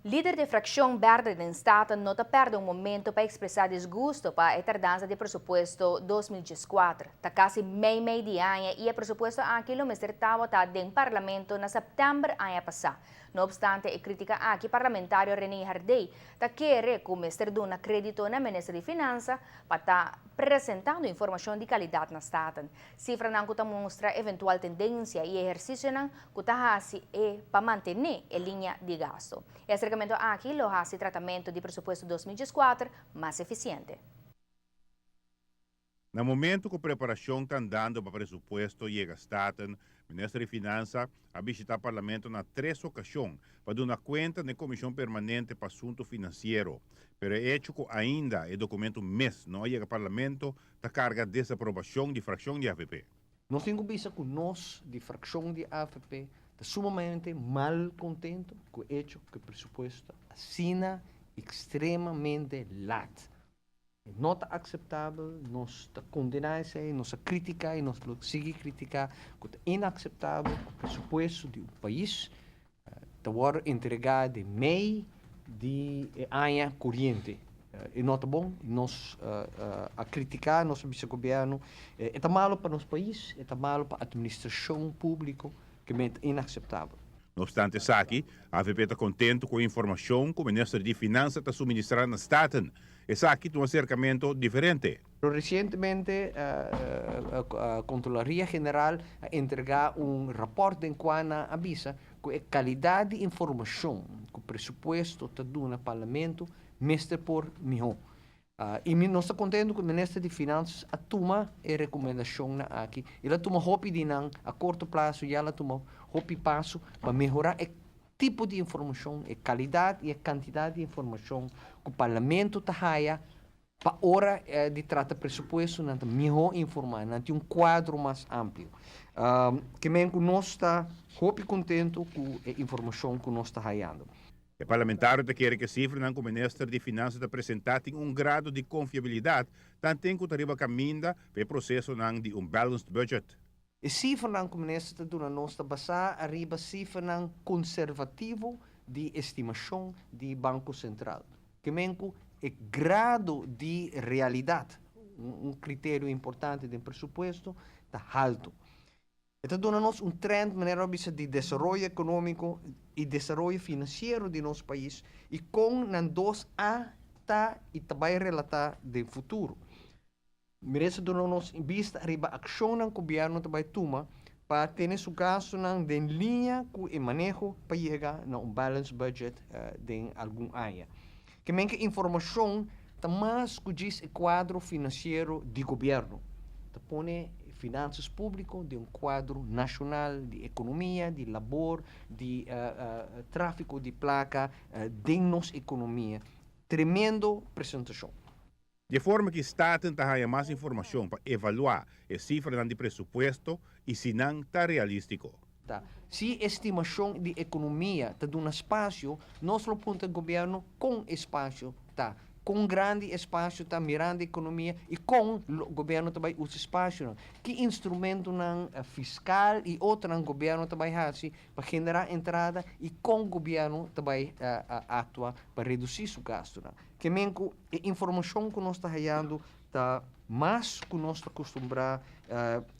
Lider di fraccion berde den Staten no ta perde un momento pa expresa disgusto pa e tardansa di presupuesto 2014. Ta casi mei mei di aña y e presupuesto aki lo mester tabata den Parlamento na september aña pasa. No obstante e critica aki, parlamentario René Herdé ta kere cu mester duna credito na minister di Finansa pa ta presentando informacion di calidad na Staten. Cifranan cu ta mustra eventual tendencia y ehercicionan cu ta haci e pa mantene e linea di gasto. E acercamento aki lo haci tratamento di presupuesto 2014 mas eficiente. Na momento cu preparacion ta andando pa presupuesto yega Staten, Minister di Finansa a bishita Parlamento na tres ocasion pa duna cuenta na Comision Permanente pa Asunto Financiero. Pero e hecho cu ainda e documento mes no a yega Parlamento ta carga desaprobacion di fraccion di AVP. Nos tin cu bisa cu nos di fraccion di AVP ta sumamente mal contento cu e hecho cu e presupuesto asina extremamente laat. No ta aceptabel, nos ta condena esey, nos a critica y nos lo sigui critica cu ta inaceptabel cu presupuesto di un pais ta wordo entrega den mei di e aña coriente. E no ta bon, nos a critica, nos a bisa gobierno, e ta malo pa nos pais, e ta malo pa administracion publico, cu ta inaceptabel. No obstante esaki, AVP ta contento cu e informacion cu Minister di Finansa ta suministra na Staten. Esaki ta un acercamento diferente. Recientemente, Controlaria General a entrega un rapport den cua nan a bisa cu e calidad di informacion cu presupuesto ta duna Parlamento mester por miho. Y nos ta contento cu Minister di Finanzas a tuma e recomendacionnan aki. El a tuma hopi di nan a corto plazo, ya el a tuma hopi paso pa mehora e tipo di informacion, e calidad y e cantidad di informacion cu Parlamento ta haya pa ora di trata presupuesto nan ta miho informa, nan tin un cuadro mas amplio. Ke men cu nos ta hopi contento cu e informacion cu nos ta hayando. E parlamentario ta kere cu e cifranan cu Minister di Finansa ta presenta tin un grado di confiabilidad, tanten cu ta riba caminda pa e procesonan di un balanced budget. E cifranan cu Minister ta duna nos ta basa ariba cifranan conservativo di estimacion di Banco Central. Ke men cu e grado di realidad, un criterio importante den presupuesto, ta halto. E ta duna nos un trend, manera bisa, di desaroyo economico y desaroyo financiero di nos pais y con nan dos a ta y ta bay relata den futuro. Minister duna nos bista riba accionnan cu gobierno ta bay tuma pa tene su gastonan den linea cu e maneho pa yega na un balanced budget den algun aña. Ke men cu informacion ta mas cu djis e cuadro financiero di gobierno. Ta pone finanzas publico den un cuadro nacional di economia, di labor, di trafico di placa den nos economia. Tremendo presentacion. Di forma cu Staten ta haya mas informacion pa evalua e cifranan di presupuesto y si nan ta realistico. Ta. Si estimacion di economia ta duna espacio, nos lo puntra gobierno con espacio ta. Con grandi espacio ta mirando economia y con gobierno ta bay usa espacio. Ki instrumentonan fiscal y otronan gobierno ta bay haci pa genera entrada y con gobierno ta bay actua pa reduci su gastonan. Ke men cu e informacion cu nos ta hayando ta mas cu nos ta acostumbra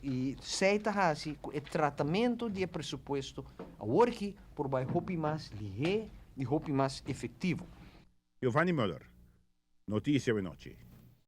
y esey ta haci cu e tratamento di presupuesto awor aki por bay hopi mas lihe y hopi mas efectivo. Giovanni Müller, Noticia Anochi.